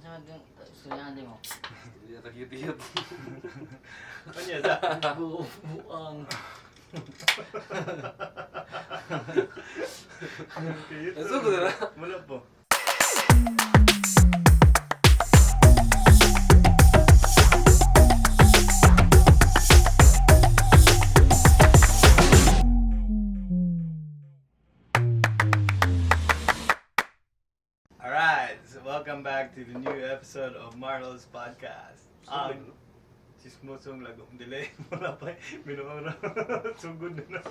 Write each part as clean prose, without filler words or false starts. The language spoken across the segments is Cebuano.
Sa mga istoryahan din mo. Hindi na tagiyot-iyot. Kanya sa. Buang. Nasugod na. Wala po. Alright, so welcome back to the new episode of Marlo's Podcast. Ang chismosong lagong delay. Wala pa eh. Minuang na. Sugod na na.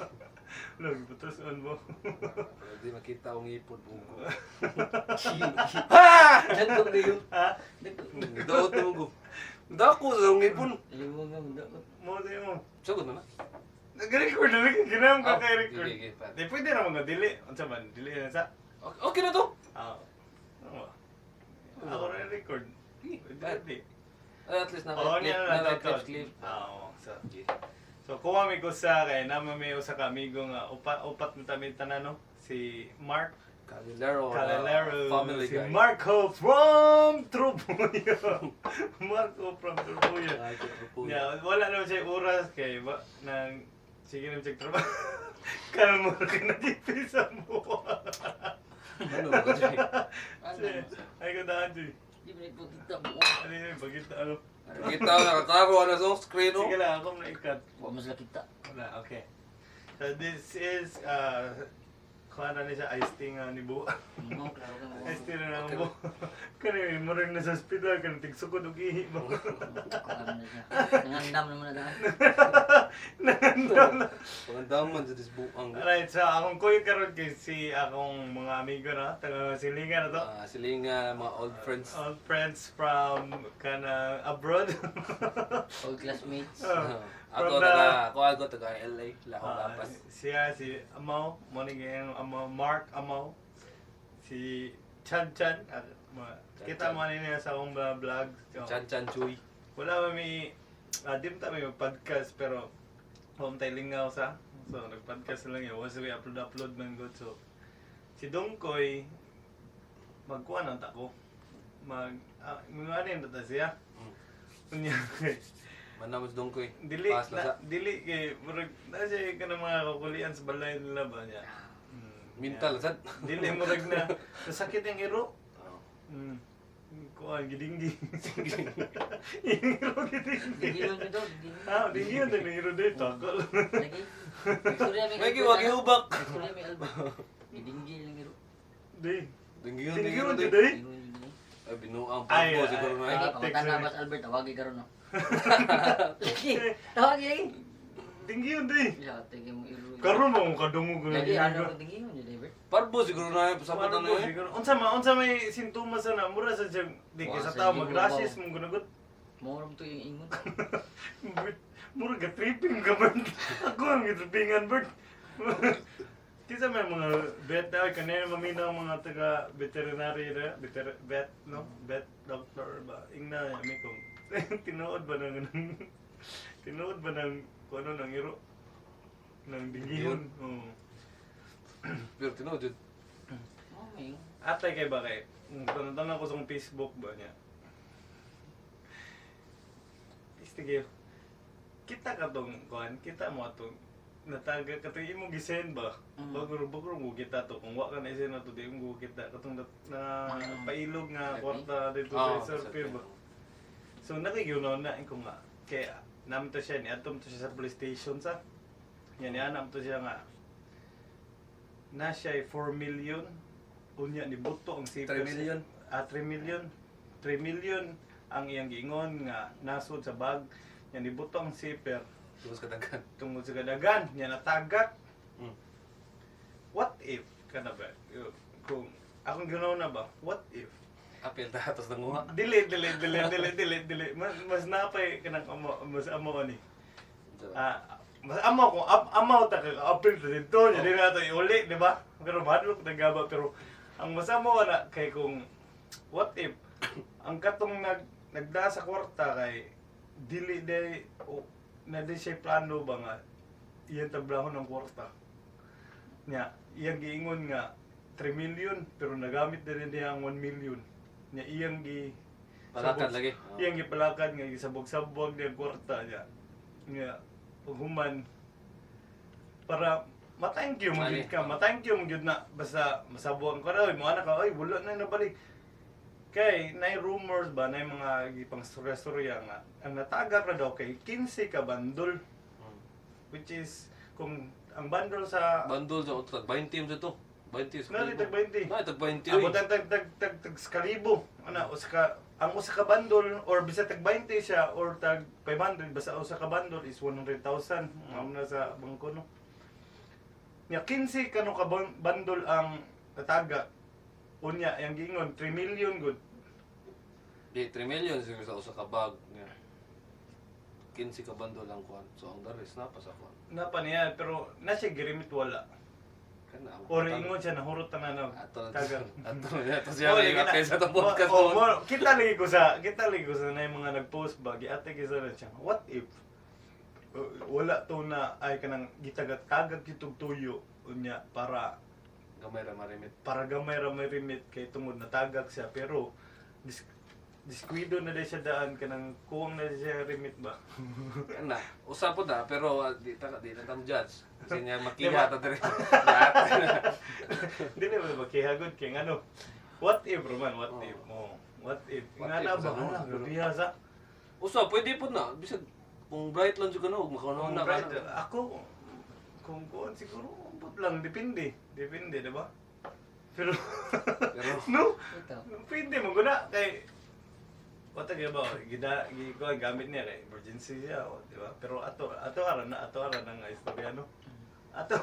Wala, butas on mo. Hindi makita ang ipon buko. Dagko kayo. Ha? Dagko. Daot na mo. Dako sa ang ipon. Liwag nga dako. Mo tayo mo. Sugod na na. Nag-record na lang. Ginam ka Oh, kay record. sige, sige, pa. Di pwede na mga dili. Unsa man, dili na sa. Okay, okay na to. Ah. Ano ba? Ako na record. Sige, Pwede, pa. pwede. Ay, at least na Oo, clip, niya na na clip, to. clip. Ah, oo. So, Okay. so kuha mi ko sa kay nama mi usa ka amigo nga upat na tami tanan no si Mark Calilero. Calilero, Family si guy. Marco from Trubuyo. Marco from Trubuyo. Ay, Trubuyo. Yeah, wala naman siya oras kay ba nang sige naman siya trabaho. Kalmo ka na dito sa buwa. Ano ba kasi? Ano? Ay ko daan di. Di ba nagpakita buang. Ano yun, bagita ano. Kita nakaklaro na sa screen oh. Sige lang, ako na ikat. Wa mas kita. Wala, okay. So this is, kuha na niya siya iced tea nga ni Buwa. Mo klaro ka mo. Iced tea na lang Okay. mo. Kani, murag na sa ospital, kani tigsukod og ihi ba. Klaro na siya. Nangandam naman na daan. Nangandam na. Pangandaman sa disbuang. Alright, so akong kuya karon kay si akong mga amigo na, taga silingan na to. Ah, silinga, mga old friends. Old friends from kana abroad. Old classmates. Ako From taga, ako taga LA, Lahong Ah, Lapas. siya si Amaw, mo ni ang Amaw, Mark Amaw. Si Chan Chan, Chan kita Chan. mo ni niya sa akong mga vlog. So, Chan Chan Chuy. wala ba may di mo tayo may podcast pero home tayo lingaw sa. So nag-podcast na lang yun. Once we upload upload man good. So si Dongkoy magkuha ng tako. Mag mga ano yung tata siya. Unya kay Manamos dongkoy. dili Pas na, na sa. dili kay murag na siya ka ng mga kakulian sa balay nila ba niya. Mental yeah. sad. Dili murag na nasakit ang iro. Oh. Kuan gidinggi. Yung iro gidinggi. Dingiyon dito, dingiyon. Ah, dinggi yun din iro dito. Takol. Lagi. Istorya may May giwag hubak. Istorya may Albert. Gidinggi lang iro. Di. Dinggi yun, Dinggi dinggi yun yun. di. Dingiyon yun. Ay, binuang Ay, pagbo ay, siguro na ay. eh. Lagi, pangutan na bas Albert, tawagi karon no. Lagi, tawagi lagi. Dinggi yun di. Ya, tige mo iro. Karon mo kung kadungog ko Lagi ano ko dingiyon yun, Albert. Parbo siguro na eh, pasabot na eh. Unsa may sintomas na mura sa siyang di kay Wa, sa sa tao hindi mo mag-rashes ba? mong gunagot. Morom to yung ingon. Bert, mura ga tripping ka Bert. Ako ang gitrippingan Bert. Kisa may mga vet na kanina maminaw ang mga taga veterinary na veter, vet no vet doctor ba ingna mi kung tinuod ba ng tinuod ba ng kung ano ng iro ng dinggihon. Oo. Pero tinuod jud. Mo may ingon. Atay kay ba kay tanong ko sa akong Facebook ba niya. Istige. Kita ka tong kuan, kita mo atong nataga katong imong gisend ba? Bago bago mo kita to kung wa ka na isend na to di mo kita katong na pailog nga SRP? kwarta dito Oh, sa SRP ba. So nakigyunaw na ko nga kay nam to siya ni atom to siya sa police station sa. Yan ni anam to siya nga na siya ay 4 million unya ni buto ang 3 sipers. million? Ah, 3 million. 3 million ang iyang giingon nga nasod sa bag. Yan ni buto ang siper Tungod sa kadagan. tungod sa kadagan, niya natagak. What if kana ba? Kung akong ginawa na ba? What if? Apil ta tapos nanguha. Dili, dili, dili, dili, dili, dili. Mas napay kanang amo, mas amo ani. Ah, mas amo kung amaw ta kay apil ta dito, nya di na to iuli, di ba? Pero mahadlok na gaba pero ang mas amo na kay kung what if ang katong nagda sa kwarta kay dili day o na di siya plano ba nga iyang tablahon ng kwarta. Nya, iyang giingon nga 3 million pero nagamit na rin niya ang 1 million. Nya iyang gi Palakad lagi. Oh. Iyang gipalakad nga gisabog-sabog niya ang kwarta niya. Nga ug human para ma-thank you mo gyud ka, ma-thank you mo gyud na basta masabuan ka raw, mo ana ka, ay wala na nabalik. Kay nay rumors ba nay mga gipang storya nga ang natagak ra daw kay 15 ka bandol, which is kung ang bandol sa Bandol sa utag 20 mo sa to. 20 sa Nari, tag 20. Nari tag 20 oy. Abot ang tag tag tag tag sa kalibo. Ana usa ka ang usa ka bandol or bisa tag 20 siya or tag 500, basta usa ka bandol is 100,000. Mao na sa bangko, no. Nya 15 kano ka bandol ang nataga. Unya yang giingon 3 million good. Di 3 million siguro sa usa ka bag niya. 15 ka bandol ang kuan. So ang daris na pa sa kuan. Napa niya pero na siya girimit wala. Kana. Or ingon siya nahurot na na Ato na. taga. Ato na. Ato siya Oh, lagi lagi na. kay sa tong podcast Oh, mo. kita lagi ko sa na yung mga nag-post ba giate gyud sa siya. What if wala to na ay kanang gitagat-tagag kitog tuyo unya para Gamay ra marimit. para gamay ra may remit kay tungod natagak siya pero diskuido na dai siya daan kanang kuwang na siya remit ba. Kana. Usa po na pero di ta di na tam judge. Kasi niya makiha Diba? ta diri. Lahat. Dili ba makihagod kay ngano? What if Roman, what Oh. if? Oh, what if? What Nga if na sa ba? ano? Ala, grabe sa. Usa pwede po na bisag kung bright lang jud ka no, makauna Kung na bright, ka. ako, kung kuan siguro, ambot lang, depende. Depende, di ba? Pero, Pero no, Ito. pwede mo guna, kay, wata kaya ba, gida, gi, kuan, gamit niya, kay, emergency siya, o, di ba? Pero ato ara na, ato ara na nga istorya, no? Ato,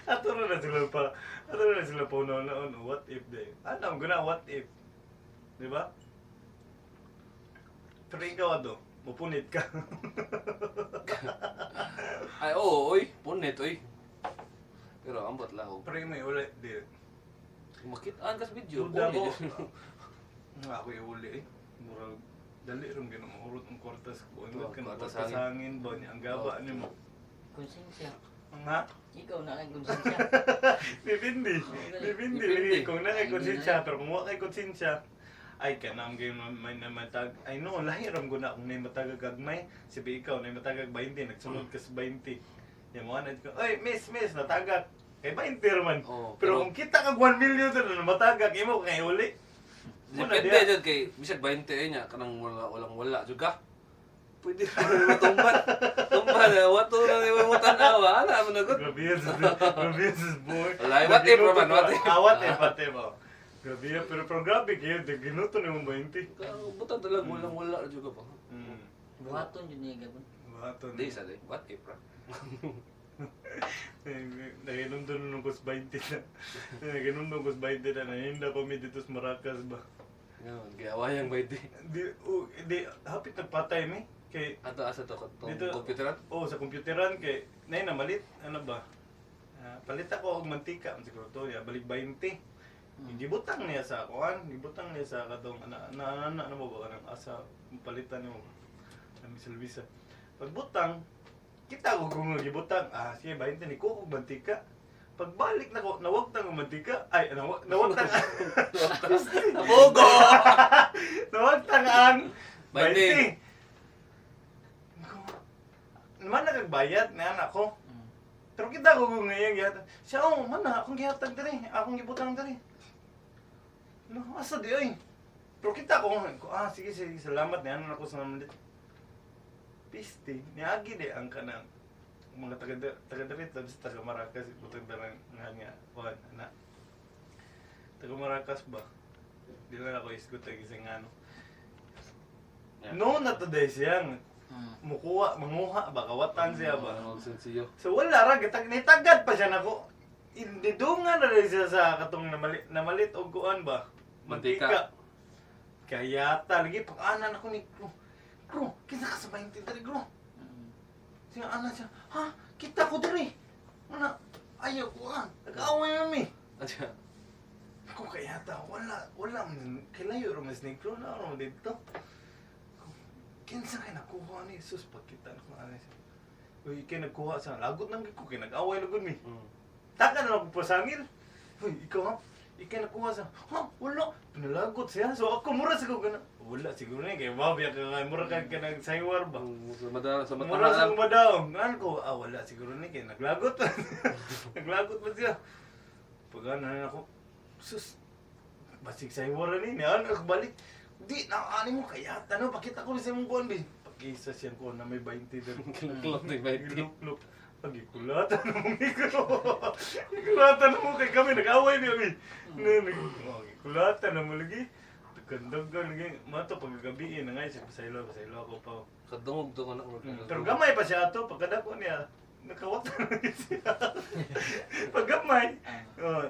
ato ra na sila pa, ato ra na sila pa una na, what if, di? Ano, guna, what if? Di ba? Pero ikaw, ato, mupunit ka. Ay oo oy, punit oy. Pero ambot lang og Pero yung may uli, di. makitaan kas video. Duda punit. ko. Nga ako iuli eh. Murag, dali rin ganun, mahurot ang kwartas ko. Ano Oo, ka na kwartas kwartas hangin ba niya? Ang gaba Oo. ni mo. Konsensya. Ang ha? Ikaw na ang konsensya. Depende. Depende. Depende. Lagi. Kung na kay Ay, konsensya, pero kung wa kay konsensya, ay kanang gyud may namatag. Ay no, lahi ram guna kung nay matagag gagmay. Sabi ikaw nay matagag 20, nagsunod ka sa 20. Nya mo anad ko, "Oy, miss, miss, natagak." Kay 20 raman. Oo, pero kung kita kag 1 million na matagak imo kay uli. Muna Depende diya. jud kay bisag 20 eh niya kanang wala walang wala jud ka. Pwede ra matumban. Tumban eh, wato na ni mo tan-awa ana mo na gud. Grabe yan grabe yan sa boy. Wala, what if, Roman, what if? Ah, what if, what if, oh. Grabe yan, pero grabe kayo, ginuto ni mo 20. Buta talaga walang wala jud ka pa. Buhaton yun niya gabon. Buhaton. Di sa di, what if ra. Naginumdum nung kus 20 na. Naginumdum kus 20 na, nahinda pa mi dito sa Maracas ba. Ngayon, giawayang 20. Di, oh, di, hapit nagpatay mi. Kay, Ato asa to katong Dito- computeran? oh, sa computeran kay, nay namalit, ano ba? Ah, palit ako og mantika, siguro to, ya, balik 20. Gibutang niya sa kuan, gibutang niya sa katong ana ana ana ano mo ba kanang asa palitan nimo. Nami sa Luisa. Pagbutang, kita ko kung gibutang, ah sige 20 ni ko og mantika. Pagbalik nako, nawagtang ang mantika. Ay, nawagtang. Bogo. Nawagtang ang 20. 20. Man nagbayad na anak ko. Pero kita ko kung ngayon gihatag. Siya, oh, man na, akong gihatag diri. Akong gibutang diri. No, asa di ay. Pero kita ko, ah, sige, sige, salamat. Niyan ako sa namalit. Piste, niagi di ang kanang mga taga taga diri tapos taga Maracas butang darang nga nga kuan ana taga Maracas ba di lang ako isgot ang isang ano no na today siyang mukuha manguha ba kawatan siya ba. Ang sensiyo. So wala ra gitag nitagad pa siya nako. Indidungan na rin siya sa katong namalit og kuan ba. Mantika. Kaya lagi pag-anan ako ni Gro. Gro, kinsa ka sa 20 diri, Gro? Siya ana siya, ha? Kita ko diri. Ana, ayaw ko ah. Nag-away nami. Adya. Ako kaya ta wala wala man kilayo ra mas ni Gro na ra man dito. Kinsa kay nakuha ni Jesus pagkita nako ana siya. Uy, kay nagkuha sa lagot nang ko kay nag-away na gud mi. Taka na lang ako pasangil. Uy, ikaw ha? Ikay nakuha sa, ha, wala. Pinalagot siya. So ako, mura sa ko gana. Wala, siguro na kay Bobby, ka nga, mura ka ka nang saywar ba? Sa mada sa mata Mura sa lang. kumadaong. Ano ko, ah, wala, siguro na kay naglagot. Naglagot ba siya? Pag ano na ako, sus, basig saywar ni, niyan, ako balik. Di, nakaani mo, kaya, ano, pakita ko sa imong kuwan, bi. Pakisa siyang kuwan na may 20 doon. Kinuklok ni 20. Giluklok. Pagikulatan mo mikro. Gikulatan mo kay kami nag-away mi kami. Oh, gikulatan na mo lagi. Dagkan lagi. Mato paggabi na nga siya pasaylo pasaylo ako pa. Kadungog to ko na. Pero gamay pa siya ato pagkadako niya. Nakawatan na siya. Pag gamay. Oh,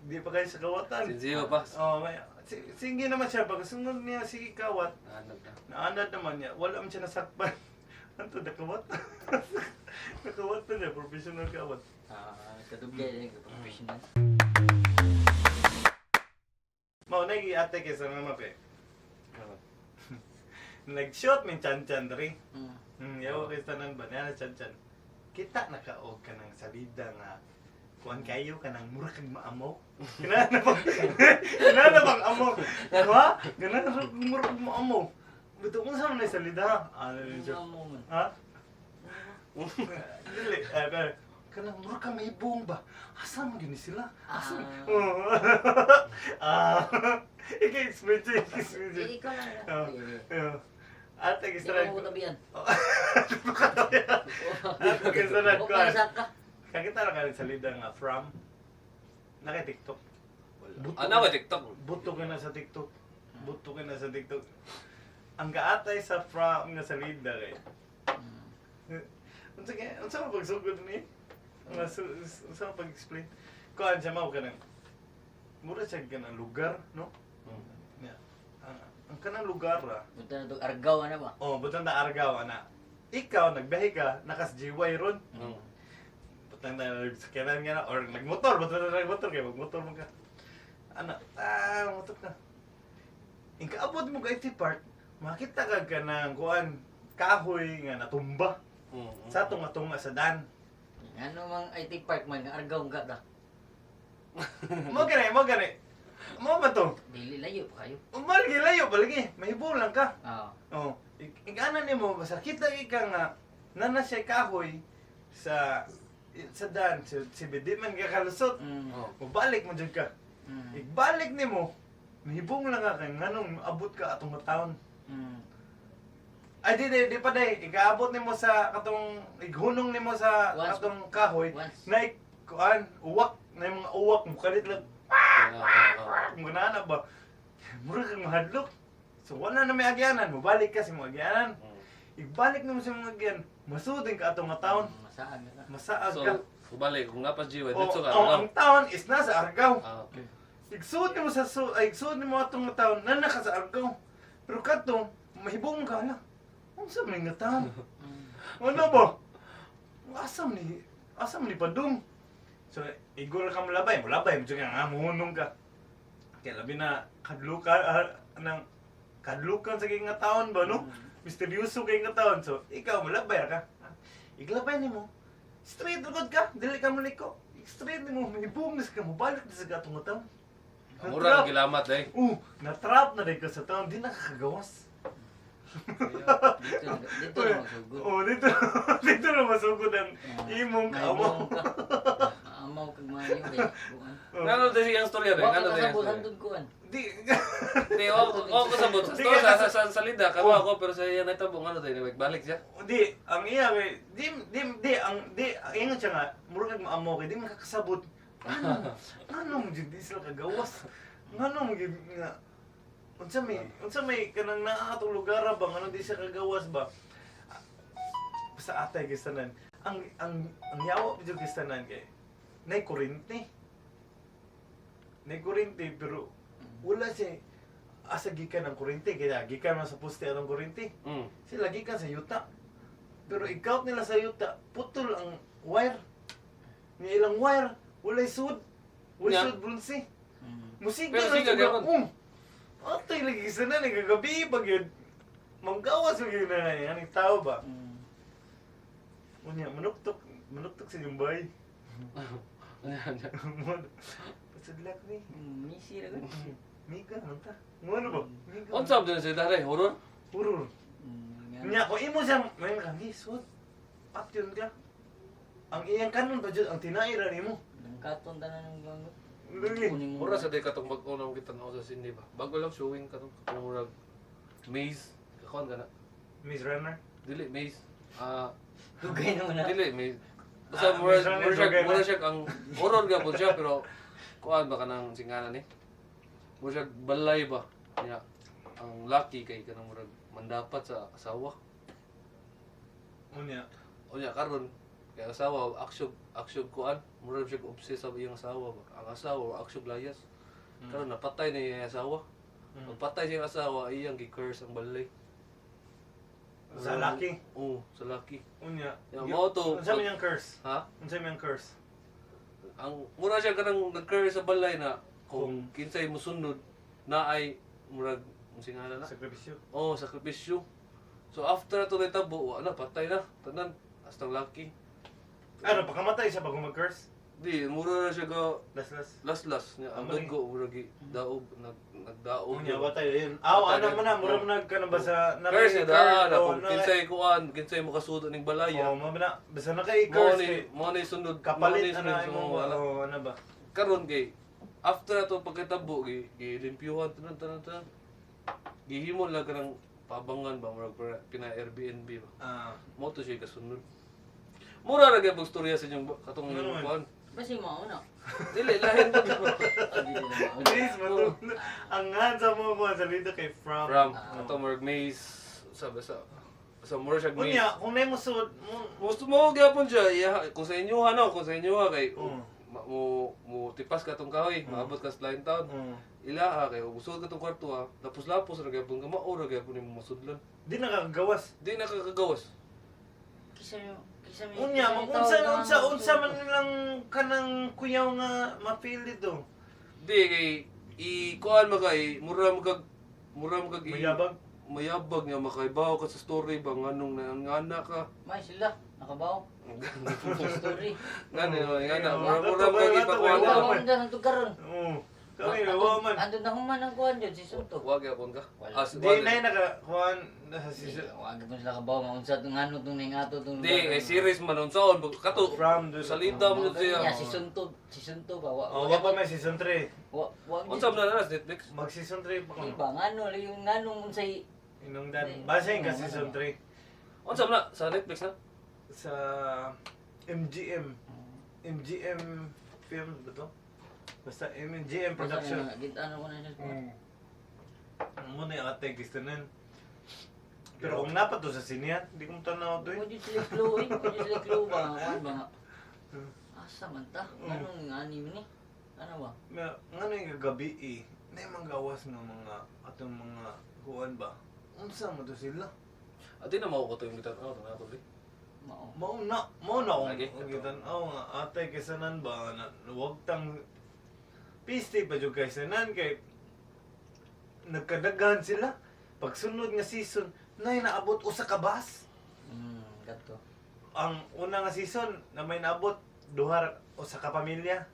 di pa kayo sa kawatan. Sinsiyo pa. Oh, may sige naman siya pagkasunod niya sige kawat. Nahanap na. Naanad naman niya, wala man siya nasakpan. Anto, nakawat. Nakawat na siya, professional kawat. Ah, kadugay ka professional. Mao na ate kay sa mga pe. Nag-shot min chan-chan diri. Yawa kay tanan ba niya chan-chan. Kita na ka og kanang salida nga kuan kayo kanang mura kag maamaw. Kinahanglan na bang kinahanglan na bang amaw? Ha? Kinahanglan na mura kag maamaw. Buto unsa man na salida? Ano ni siya? Ano mo man? Ha? Dili, eh, pero kanang mura ka may buong ba? Asa man gini sila? Asa? Ah. Ika-explain siya, ika-explain siya. Eh, ikaw lang. Oh, Eh, oh. Ate, Di gusto na. mo ko tabihan. Ate, gusto na. O pa ka. Kakita na ka rin sa lida nga from. Naka-TikTok. Buto Ano ba TikTok? Buto ka na sa TikTok. Buto ka na sa TikTok. Ang gaatay sa from nga sa lida kay. Unsa kay unsa man pagsugod ni? Nga unsa man pag-explain? Kuan siya mao kanang mura siya kanang lugar, no? Ya. Ang kanang lugar ra. Punta na to Argao ano ba? Oh, butang na Argao ana. Ikaw nagbiyahe ka, nakas GY ron. Butang na nagsakyanan nga na or nagmotor, butang na nagmotor kay magmotor man ka. Ana, ah, motor ka. Inkaabot mo ka IT Park, makita ka kanang kuan kahoy nga natumba sa tunga-tunga sa dan. Ano mang IT park man nga Argao nga da. Mo gani, mo gani. Mo ba to? Dili layo pa kayo. Umar gilayo palagi, mahibong lang ka. Ah. Oh, igana nimo basta kita ka nga nana siya kahoy sa sa dan sa si di man ka kalusot. Oh. Mobalik mo jud ka. Igbalik nimo, mahibong lang ka kay nganong abot ka atong taon. Ay di di di pa day, igaabot nimo sa katong ighunong nimo sa Once. katong kahoy Once. na kuan uwak na yung mga uwak mo kalit lang Ah, mo na ba mura kang mahadlok. So wala na may agyanan, mobalik ka sa mga agyanan. Igbalik nimo sa mga agyan, masudin ka atong nga taon, Masaag na ka. masaag So, ka. kubalik, kung napas GY, O, dito ka. o, Ano? ang taon is nasa Argao. Ah, okay. Igsuod nimo sa su ay igsuod nimo atong nga taon, nana ka sa Argao. Pero kadto, mahibong ka na. Unsa man nga taon? Ano ba? Asa man ni padung? So, igor ka malabay, mulabay mo ka nga muhunong ka. Kaya labi na kadlukan ah, nang kadlukan sa kay nga taon ba no? Misteryoso kay nga taon. So, ikaw mulabay ra ka. Iglabay nimo. Straight rugod ka, dili ka maliko. Straight nimo, mahibong na sa ka, mobalik na sa katong nga taon. Mura ang gilamat eh. Natrap na rin ka sa taon, di nakakagawas. Dito dito na magsugod. Oh, dito dito na masugod ang imong kaamo. Mahibong ka. Maamaw kag maayo kay bukan. Oh. Ano tayo siyang storya ba? Wa Ano ka tayo kasabot storya? hantod kuan. Di Di, o ko sabot. Sa Di storya, ka sa salida, kamo ako, pero sa iya naitabo, ano tayo, nagbalik siya. di ang iya kay di di di ang di ang ingon siya nga murag kag maamo kay di makakasabot. Ano? Ano mo jud di sila kagawas? Ngano mo gyud nga unsa may kanang naa atong lugar ra ba ngano di siya kagawas ba? Basta atay kay tanan. Ang yawa jud kay tanan kay nay kurente. Nay kurente pero wala siya asa gikan ang kurente kaya gikan man sa poste ang kurente. Sila gikan sa yuta. Pero ikaw nila sa yuta, putol ang wire. Nga ilang wire, walay sud. Walay Nya. sud brunsi. Musig Pero na sige, sila. gapon. Atay lagi sa na kagabi pag yun. Manggawas yung na na yan, tao ba? Unya, manuktok, manuktok sa yung bay. Sudlak ni. Misi ra gud. Miga man ta. Ngono ba? Miga. Unsa ba sa daray horror? Horror. Nya ko imo siya may ka lisod. Patyon ka. Ang iyang kanon pa jud ang tinai ra nimo. Katon tanan ng bango. Dili. Mura sa day katong bag-o na kita na sa sine ba. Bago lang showing katong katong murag maze. Kakuan ka na. Miss Runner. Dili maze. Ah, Dugay na na. dili maze. Basta Ah, mura Maze Runner, mura siya dugay na. mura siya ang horror gyapon siya pero kuan ba kanang singana ni? Mura siya balay ba? Nya ang lucky kay kanang murag mandapat sa asawa. Unya. Unya karon kay ang asawa aksyog aksyog kuan murag siya obsessed sa iyang asawa ba. Ang asawa aksyog layas. Karon napatay na iyang asawa. Pagpatay siya ang asawa, iyang gi-curse ang balay. Sa laki. Oo, sa laki. Unya. Ya, mao to. Unsa man yung curse? Ha? Unsa man yung curse? Ang mura siya kanang nag-curse sa balay na kung kinsay musunod na ay murag unsay ngalan na? Sakripisyo. Oo, sakripisyo. So after ato nahitabo, wa na patay na tanan hasta ang laki. Ano pakamatay siya bago mag-curse? Di mura na siya ga Las-las. laslas niya ang Tama ni. dugo mura gi daog nag nagdaog. Unya watay yun. Aw Watay ano yun. man na mura man nag kana ba sa Curse na daan na oh, kung kinsay kuan, kinsay makasudo ning balaya. Oh, mo na basta na kay Mo curse ni kay mo ni sunod mo kapalit ni na sunod na sa imong mga wala. oh, ano ba? Karon kay after ato pagkatabo gi gilimpyuhan tanan tanan tanan. Gihimo lang kanang pabangan ba murag pina Airbnb ba. Ah. Mo to siya kasunod. Mura ra gyud storya sa inyong katong Ano man? kuan. Basi mao na. Dili lahin to. Ah, dili na mao. Please, matulog. Ang nga sa mga kuha sa dito kay From. From atong murag maze sa sa sa mura siya maze. Unya, kung na mo sud, mo, Gusto mo gyapon siya iya, kung sa inyo ano, kung sa inyo ha kay Oo. mo mo tipas ka tong kahoy, maabot ka sa lain taon. Ila ha kay ug usod ka tong kwarto ha, lapos-lapos ra gyapon ka mao ra gyapon nimo masudlan. di nakakagawas. Di na ka kagawas. Kisa mi kisa mi. Unya, kisa mi mag-unsa, tawag nga unsa, unsa magsuot. man nilang kanang kuyaw nga ma-feel dito. Di kay i kuan man kay mura man kag Mayabag. Mayabag nga makaibaw ka sa story ba nganong nangana ka. May sila nakabaw. Sa story. Ngano ngana Oo. mura mura man kag Ato, ipakuan ato, Wa na. man dan ang karon. Oo. Kami, wa man. Andun na human ang kuan jud si Sunto. Wa gyapon ka. Wala. Ah, Di wa- na yun nakakuhan sa season. Wa gyud sila kabaw maunsa tong ano tong ningato tong Di kay series man unsaon kato From the salida mo jud siya. Ya si Sunto ba wa. Oh, wa pa may season 3. Wa wa Unsa man na sa Netflix? Mag season 3 pa Di ko. ba ngano yung nganong unsay Inungdan. Basin ka season 3 Unsa man na sa Netflix na? sa MGM. MGM film ba to? Basta MGM production. Gitano ko na siya. Mo na yung ate gusto nun. Pero kung napat to sa sinihan, di ko tanaw to eh. Mo jud sila clue eh. Mo jud sila clue ba kuan ba nga. Asa man ta? Nganong ngani ni? Ano ba? Nga na yung kagabi eh, na yung manggawas ng mga atong mga kuan ba? Unsa mo to sila? Ati na mao ko to yung gitan. Oh, tanga to. Mao. Mao na, mao na akong Lagi, ang gitan-aw nga atay kay sanan ba na wag tang piste pa jud kay sanan kay nagkadaghan sila. Pagsunod nga season, nay naabot usa ka bus. Gato. Ang una nga season na may naabot duha usa ka pamilya.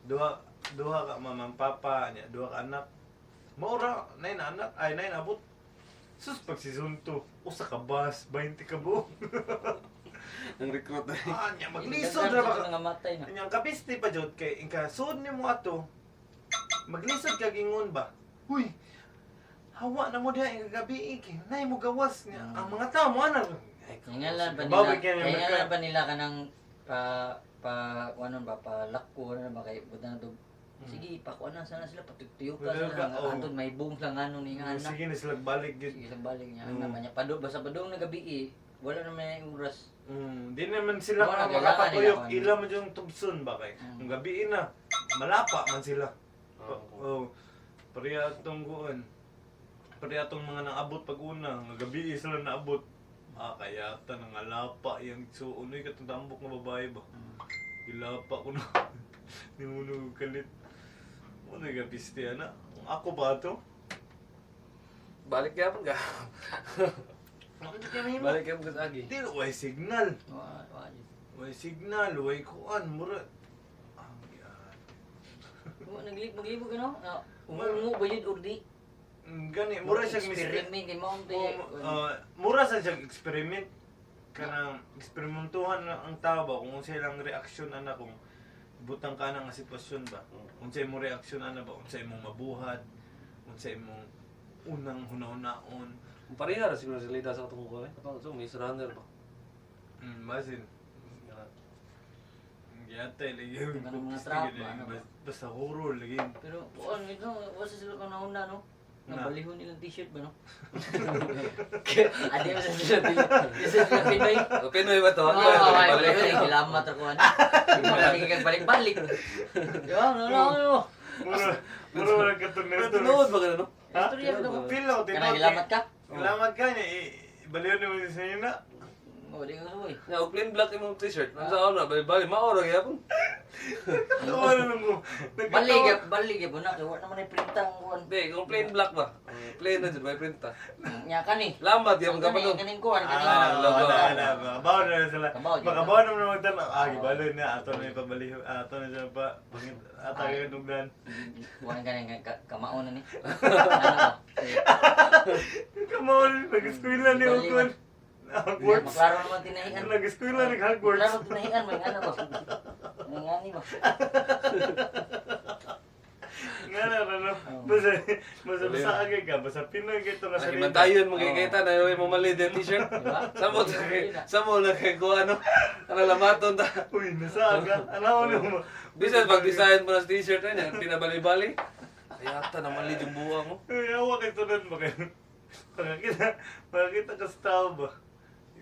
Duha duha ka mama papa niya, duha ka anak. Mao ra nay na anak ay nay naabot. Sus pag season 2, usa ka bus, 20 ka buok. Nang recruit na. Ah, nya maglisod ra ba ka? Nga matay na. Anyang kapiste pa jud kay ingka sud nimo ato. Maglisod ka gingon ba? Huy. Hawa na mo diha ing gabi eh, kay nay mo gawas niya. Ang mga tao mo ana. Ngalan pa nila. Bawi kaya yung Ngalan magka- pa nila kanang pa pa kuanon ba pa lakko na ba kay buta na to. Sige, pakuan na sana sila patugtuyok ka Patuyok ka, sila. oh. Anton may buong lang ano ni nga anak. Sige na sila balik gid. Sige lang balik niya. Mm. Naman niya padong basta padong na gabi eh. Wala na may oras. Di naman sila Wala, nga kailangan makapatuyok nila. ila man yung tubson ba kay. Ang gabi na malapa man sila. Oh. Pareha atong kuan. Pareha atong mga naabot pag una, nga gabi sila naabot. Ah, kaya ta nangalapa yang suonoy katong tambok nga babae ba. Gilapa ko na. Ni mo nung kalit. Mo na gapiste ana. Ako ba to? Balik gyapon ka. Ano kaya mahimo? Balik gyapon ka sa agi. Di, way signal. Wa wa jud. Way signal, way kuan, mura. Ang yan. Naglibog ano? Umungo ba yun or di? Gani, mura siya Experiment kay maong Oh, mura sa siyang experiment kanang eksperimentuhan na ang tao ba kung unsa ilang reaksyon ana kung butang ka na nga sitwasyon ba, unsa imong reaksyon ana ba, unsa imong mabuhat, unsa imong unang hunahunaon. Pareha ra siguro sila sa katong ko eh. Katong so Maze Runner ba. Basin giyatay lagi yung Kanang mga cookies trap lagi ba, ano ba? basta horror lagi. Pero kuan ito, wasa sila kang nauna no? Na. Nabalihon ilang t-shirt ba no? Adi mo sa sila di sa sila Pinoy. O, Pinoy ba to? Oo, ay, Pinoy, gilamat ako ano. Hindi ka balik-balik. Di ba? No, no, no. Mura mura lang katong Pero tinuod ba ganun, no? Ha? Istorya ba to? Feel ako tinuod. Kanang gilamat ka? Gilamat ka niya, ibaliw naman sa inyo na. Oh, di ko suoy. Nga, og plain black imong t-shirt. Ang sa na, bali-bali, mao ra gyapon. Tawa na lang ko. Balik, balik po na. Kaya wala naman ay printa ang kuan. Hindi, kung plain black ba? Plain na jud may printa. Nya kani. Lamat gyapon ka pa Kaning no. kaning kuan kaning. Ah, logo. wala na. Makabaw na sila. Kabaw, di ba? Makabaw na naman magtanong. Ah, gibalo na. Ato na ipabaliho. Ato na siya pa. Pangit. Ato na yung dugdan. Kuan kaning kamao na ni. Ano ba? Come on. Nag-eskwela ni Bali Ukon. Hogwarts. Maklaro naman tinahian. Nag-eskwela ni Hogwarts. Maklaro tinahian may ano ba? May ngani ba? Nga na, ano. Basta, basta, basta agay ka. Basta Pinoy ka ito nga Ay, salita. bantayon mo kay kita na yung mamali din t-shirt. Diba? Samo samo na kay ko ano. Ano lamaton ta. Uy, nasa aga. Ano mo mo? Bisan pag design mo na sa t-shirt na yan, pinabali-bali. Ay, ata namali yung buwang mo. Uy, awa kay tunod ba kayo? Makakita, makakita ka sa tao ba?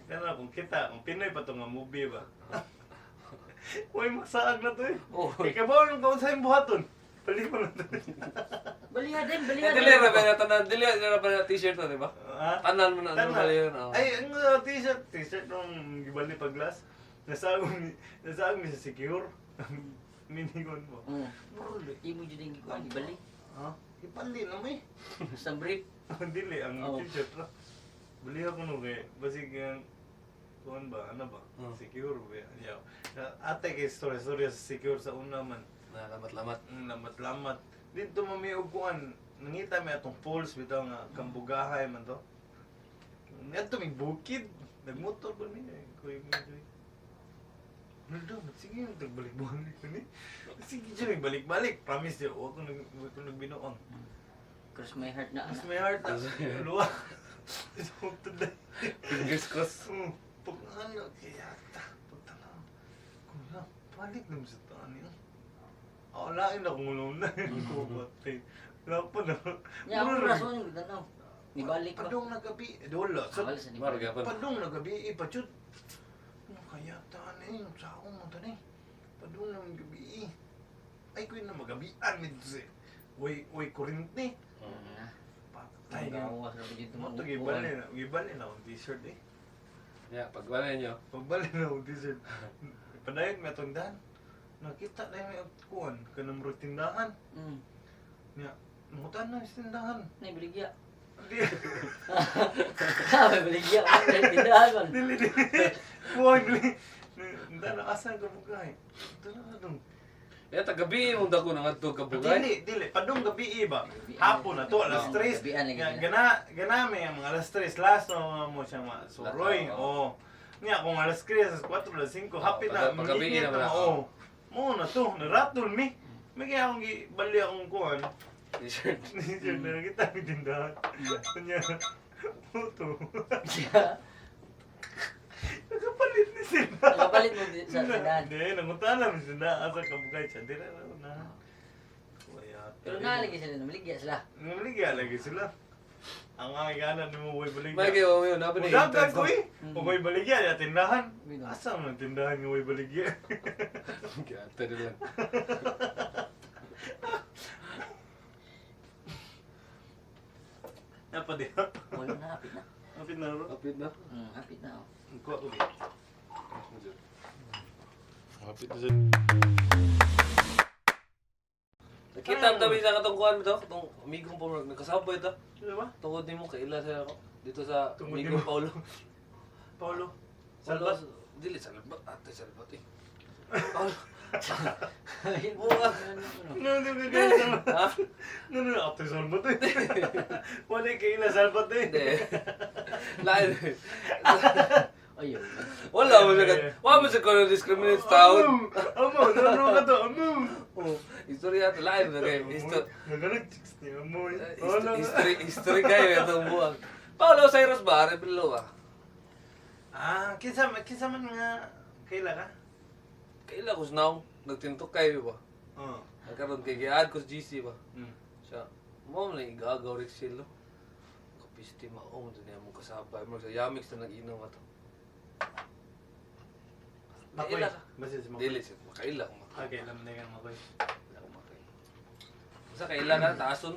Kana kung kita, kung Pinoy pa to nga movie ba? Uy, masaag na to eh. Oh. Ikaw ba ang kaon sa imong buhaton? Balik mo na to. Baliha din, baliha Eh, din. dili ra ba na tanan, dili ra ba na t-shirt na, di ba? Ha? Tanan mo na, ano Tanan. bali yun? Oh. Ay, ang t-shirt, t-shirt nung gibali pag glass. Nasaag mi sa secure. Minigon mo. Imo jud ang gikuan gibali. Ha? Ipali na mo eh. Sa brief. Dili, ang Oh. t-shirt ra. Bali ako no kay basig ang kuan ba, ano ba? Oh. Secure ba? Yaw. Ate kay story story sa secure sa una man. Na lamat-lamat. Lamat-lamat. Dito mami og kuan, nangita mi atong falls bitaw nga kambugahay man to. Ngadto mi bukid, nagmotor ba mi eh, kuy mi kuy. Naldo, sige nagbalik-balik ni. Sige dyan, balik-balik. Promise di, wa ko nagbinuang. Cross my heart na Mas ana. may heart na. Luwa. It's hope to die. Fingers crossed. Pag ano, kaya ta, pagtanaw. Kung na, balik naman sa taan niya. Ako lain na kung ulo na. Kubatay. Wala pa na. Nya ako rason yung tanaw. Nibalik ba? Padong nagabi. Eh, wala. Sa, Wala sa Maro nibalik. gyapon. padong nagabi, eh, pachut. Ano kaya taan eh, yung sao mo tan eh. Padong na gabi eh. Ay, kuya na magabian. Medyo eh. Uy, uy, kurinte. Na. Patay ka. Gawas ra ba dito Mo to gibali na akong t-shirt eh. Ya, pag wala niyo. Pagbali na akong t-shirt. Padayon may atong dahan. Nakita na yung kuan kanang murag tindahan. Nya, mangutan na sa tindahan. Nay baligya. Di, May baligya. May tindahan man. dili dili. Kuan dili. Tindahan na asa ka bugay. Tara dong. Ya, tagabi mong dako na ngadto ka bugay. Dili, dili. Padung gabi ba? Hapon na to, alas 3. Gabian lagi Nga, sila. Gana, gana may ang mga alas 3. Last na mga mo siya mga suroy. Oo. Oo. Nga, kung alas 3, alas 4, alas 5, hapit na. Pag- paggabi mag-init na na. na. Oo. Mo na to, naratol mi. May kaya akong gibali akong kuhan. T-shirt. T-shirt na nakita ng tindahan. Kanya, puto. Nakapalit ni sila. Nakapalit mo sa tindahan. Hindi, nangutan lang sila. Asa kabugay siya. Di na na. Wala. Pero nalagi sila, namaligya sila. Namaligya lagi sila. Ang ang ni mo, way baligya. May kayo yun, nabi na Mudagan ko eh. Mm. Way baligya, ya tindahan. Bino. Asa man ang tindahan nga way baligya? Gata na lang. Napa di. Wala na, hapit na. Hapit na ro. Hapit na. Hapit na. Oh. Kuha ko di. Hapit na Nakita ang tabi sa katong kuan to, katong amigong Paulo nagkasabay ta. Di ba? Tungod nimo kaila sa ako dito sa Tungod amigong nimo. Paulo. Paulo. Paulo, Salbat. dili salbat, ate salbat eh. Paulo. No, no, no, no. Ha? No, ato salbat eh. Wala kay ila salbat eh. Hindi. Lain. Ayaw. Wala mo siya. Wala mo siya kung discriminate sa tao. Amo, amo, no, no, ka to, amo. Oh, istorya ito. Lain na kayo. Naganag chicks ni amo eh. Oh, no, no. History, history kayo itong buwang. Paolo Cyrus ba? Rebello ba? Ah, kinsa man nga kaila ka? Kaila ko now. Nagtintok kayo ba? Oo. Nagkaroon kay giad ko sa GC ba? Siya, mo man lang igagaw rin sila. Kapisti mao mo niya mo kasabay. Mo sa Yamix na nag-inom ato. Makoy. Kaila ka. Basta si Makoy. Dili siya. Makaila ko makaila. Okay, alam na kang Makoy. Kaila ko makaila. Basta kaila ka taason.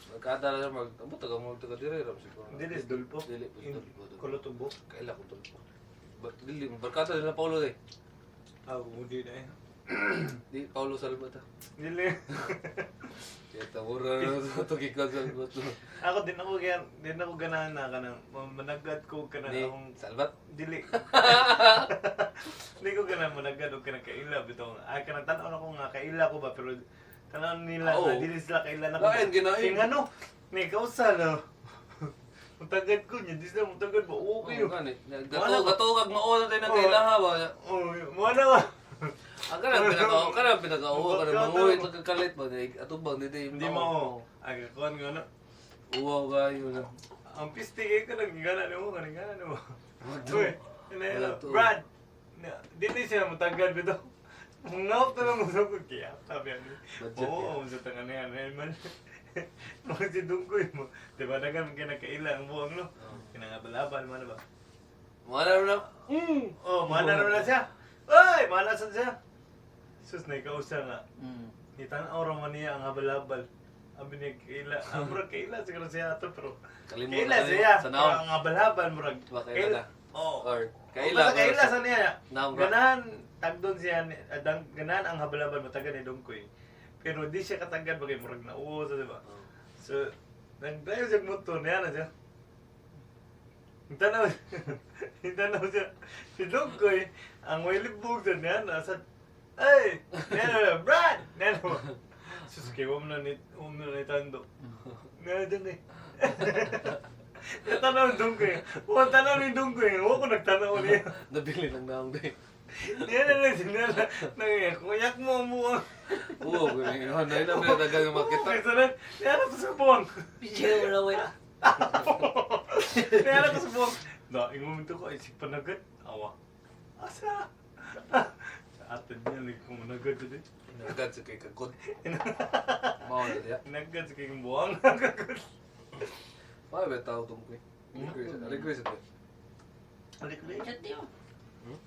Magkada na siya mag... Amo taga mo taga dire ram siguro. Dili si Dulpo. Dili po si Dulpo. Kulot ubo. Kaila ko Dulpo. But dili barkada nila Paulo eh. Ah, kumudi na eh. Di Paulo Salvat ah. Dili. Kaya tawura na ito gikan Salvat. Ako din ako kaya din ako ganahan na kanang managat ko kanang Ni akong Salvat. dili. Di ko ganahan managat og kanang kaila bitaw. Ay kanang tan-aw na ko nga kaila ko ba pero tan-aw nila Oo. nga dili sila kaila na ko. Lain, ginain. Kay ngano? Ni kausa no. Mutagad ko niya, di sila mutagad ba? Okay. Oo, gani. Wala Gato ba? gato kag mao na tayo ng Oo. kailaha ba. Oh, mo na ba? Ang kanang pinaka kanang pinaka oo kanang manguhit magkakalit ba di atubang di di Hindi mo. Ay kuan nga no. Uwaw kayo na. Ang piste kay kanang gana nimo, kanang gana nimo. Wag Uy, Wala to. Brad, dili siya mutagad bitaw. Mungawt na lang usap ko kaya. Sabi niya. Budget Oo, sa tangan na yan. Ayun man. Mga si Dungkoy mo. Di ba dagan kinakaila ang buwang no? Kinangabalaban man ba? Wala na. Oh, mana na siya. Ay, mana sa siya. Sus, naikausa nga. Nitan-aw ra man niya ang habalabal. Abi niya kaila. Ah, murag kaila siguro siya ato pero Kalimutan kaila na siya. sa naong. Pero ang habalabal murag. Ba, kaila na? Oo. Or kaila. Basta kaila sa niya. Naong ra. Ganahan tagdon siya ganahan ang habalabal matagan ni Dongkoy. Pero di siya katagad bagay murag nauo sa di ba? Oo. So nagdayo siya motor niya na siya. Tanaw, tanaw siya. Si Dongkoy, ang may libog sa niya nasa ay! Niya na, Brad! Niya na. Sus, kay wam na ni Tando. Niya na dyan eh. Tanaw ni Dongkoy. Wa tanaw ni Dongkoy. Wa ko nagtanaw niya. Nabili lang naong day. Niya na lang, niya na. Nangyay, kuyak mo ang buwang. Oo, gani. Hanay na pinadagan nga makita. Okay, so na, niya na to sa buwang. Video wala wala. Niya na to sa buwang. Na, ingon ko, ay, si panagat. Awa. Asa? Sa atin niya, lagi ko managad dito. Inagad sa kay kagod. Mao na diya. Nagad sa kayong buwang. Kagod. Mao ba tao tungkoy? Aligre sa diya. Chat di mo. Hmm?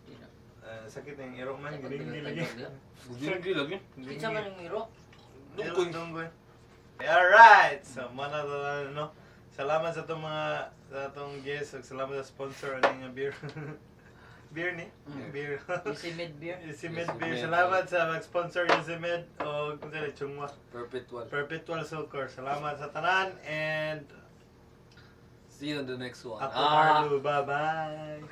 Di na. Ah, sakit na yung iro man, Sakit giling na lagi. yung Gudinggi lagi. Kinsa man ang iro? Dungkoy. Dungkoy. Alright! So, mana to na, no? Salamat sa itong mga, sa itong guest, ug salamat sa sponsor ani nga beer. Beer ni? Beer. Easy mid beer. Easy Med Easy Beer. Med. Salamat sa mag-sponsor Easy Med o kung sila, Chungwa. Perpetual. Perpetual Succor. Salamat sa tanan and See you on the next one. ako Ah. Marlo. Bye-bye!